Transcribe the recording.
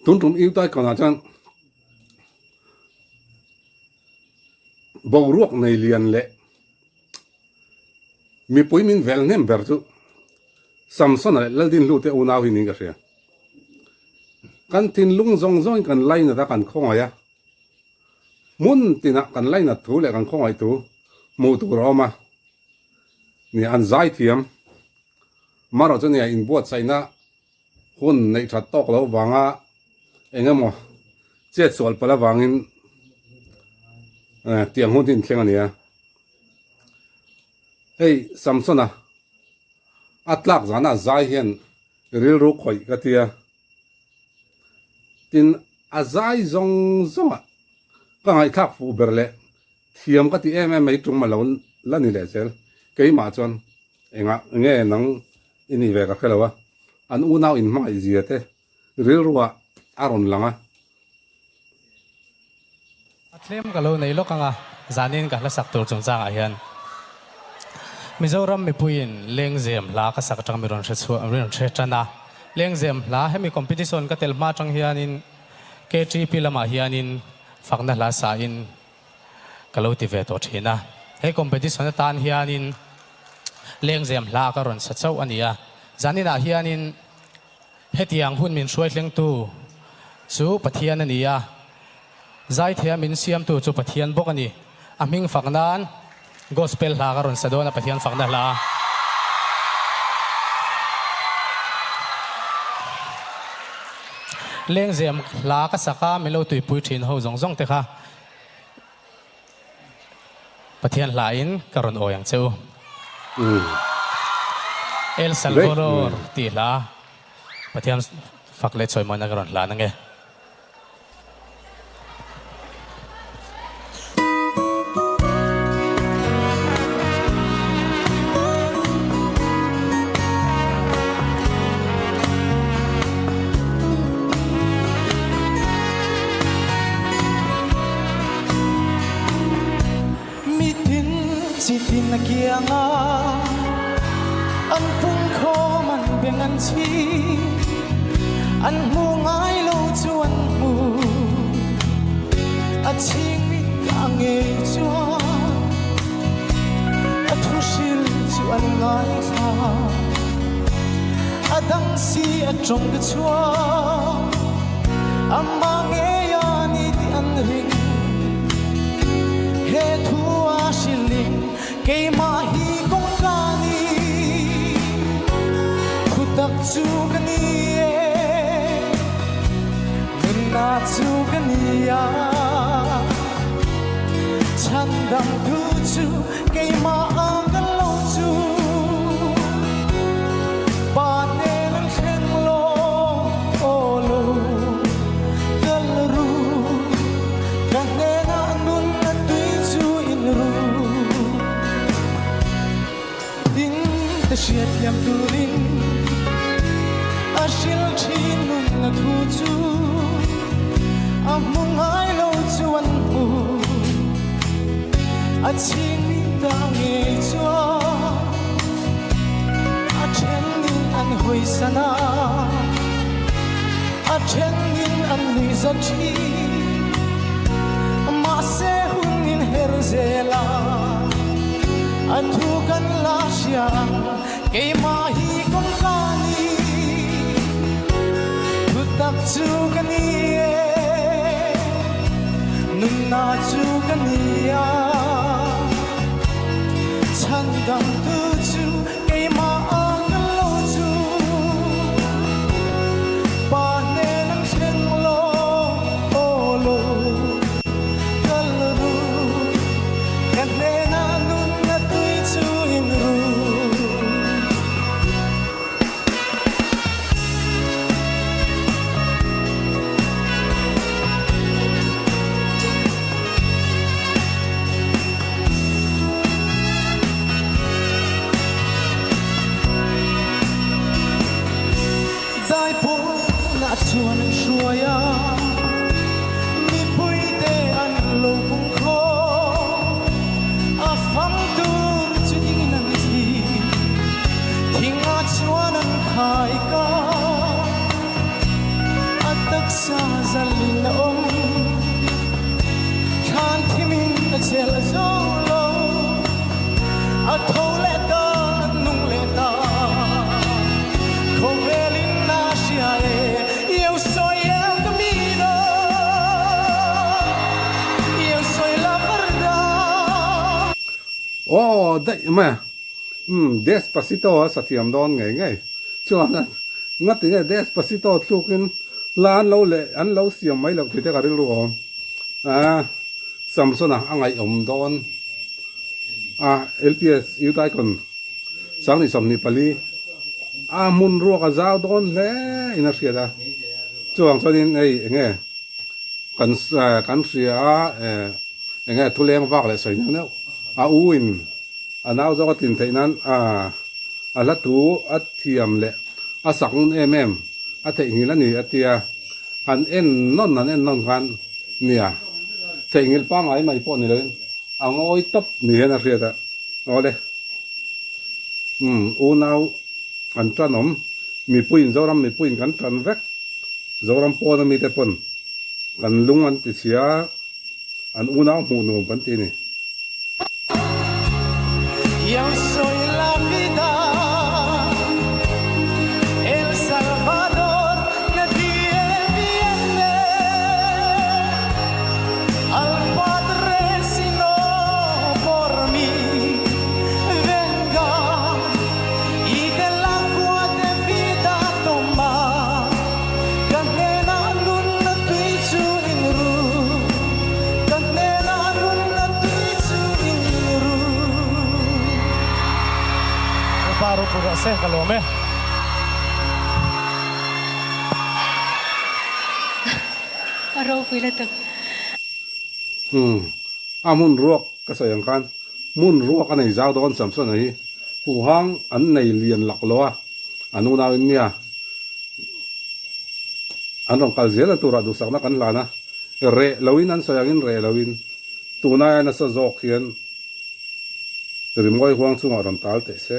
Tun tum Youth Icon ah chuan boruak nei lian leh mipui min vel hnem ber chu Samsona leh Laldinhlu te unau hi niin ka hria. Kan thinlung zawng zawngin kan lainat a, kan khawngaih a. Hmun tinah kan lainat thu leh kan khawngaih thu hmuh tur a awm a. Nia, an zai thiam. Marawh chu nia, inbuatsaihna hun neih that tawk loh vanga eng emaw chet sual palh avangin tiang hun hi an thleng a ni a. Hei Samsona a tlak zana zai hian rilru khawih ka tia. Tin, a zai zawng zawngah ka ngaihthlak fuh ber leh thiam ka ti em em mai tum a lo la ni leh zel. Keimah chuan engah nge nang i nih ve ka hre lo a, an unau inhmangaih zia te rilruah a rawn lang a. A tlem ka lo nei lawk ang a, zanin ka hla sak tur chungchangah hian Mizoram mipuiin Lengzem hla ka sak atang mi rawn hre chhuah mi rawn hre tan a. Lengzem hla hemi competition ka tel hma atang hianin KTP lamah hianin fakna hla sain ka lo ti ve tawh thin a. He competition atan hianin Lengzem hla ka rawn sa chauh a ni a. Zaninah hianin Hetiang hun min hruai thlengtu chu Pathian a ni a, zaithea min siamtu chu Pathian bawk a ni. A hming fak nan Gospel hla ka rawn sa dawn a, Pathian fakna hla. Lengzem hla ka sak a, min lo tuipui thin ho zawng zawng te kha Pathian hla in ka rawn awi ang che u. El Salvador tih hla Pathian fak leh chawimawina ka rawn hlan ange. Mitin chitin a kiang a, an pungkhawm an beng an chhi, an hmu ngai lo chu an hmu, a chhing mit a ngei chuan a thu hril chu an ngaithla, a dang si a tawng te chuan amah ngei a ni tih an ring. He thu a hrilhin keimah hi kawngka ni, thutak chu ka ni e, nunna chu ka ni a, chhandam thu chu keimah a ka lo chu, Pa nen an thleng lo, aw lo kal ru. Ka hnenah nun a tui chu in ru. Tin te hriatthiam turin a hril thin nun a thu chu a hmu ngai lo chu an hmu. A chhingmi ta ngei chuan a thenin an hawisan a. A thenin an nuihza thin, mahse hun in her zel a, a thu kan la hria ang, keimah hi kawngka ni, thutak chu ka ni e, nunna chu ka ni a, chhandamtu chu Keimah ang lo chu Pa hnen an thleng lo, aw lo kal ru, ka hnenah nunna tui chu in ru. Daipawnah chuan an hruai a, mipuite an lo pung khawm. A fam tur chu dingin an thli, thingah chuan an khai ka, a taksa. daih mai a. Umm Despacito a sa thiam dawn ngei ngei. Chuan a ngati nge Despacito thlukin hla an lo leh an lo siam mai loh tih te ka rilru awm. Aaa Samsona a ngaihawm dawn a LPS Youth Icon Sangni 24 a hmun ruak a zau dawn hle in a hriat a. Chuvang chuanin hei enge kan kan hria a enge thuleng vak leh sawi neuh neuh a u in a nau zawk a tlin theih nan a a hla thu a thiam leh a sak ngun em em a theihnghilh a ni a tia han en nawn han en nawn khan nia theihnghilh pangngai mai pawh ni loin a ngawi tawp ni hian a hriat a awle umm unau an tanawm mipuiin Zoram mipuiin kan tan vek Zoram pawn ami te pawn kan lung an ti chhia an unau hmuh nuam kan ti a ni. Ka hnenah nunna tui chu in ru, Ka hnenah nunna tui chu in ru. Upa ropui rawh se, ka lawm e. A ropui lutuk. Umm, a hmun ruak ka sawi ang khan hmun ruak a nei zau dawn Samsona hi huhang an nei lian lak lo a, an unau in nia. An rawn kal zel a turah duhsakna kan hlan a, reh loin an sawi angin reh loin tunai a nasa zawk hian rimawi huang chungah rawn tal teh se.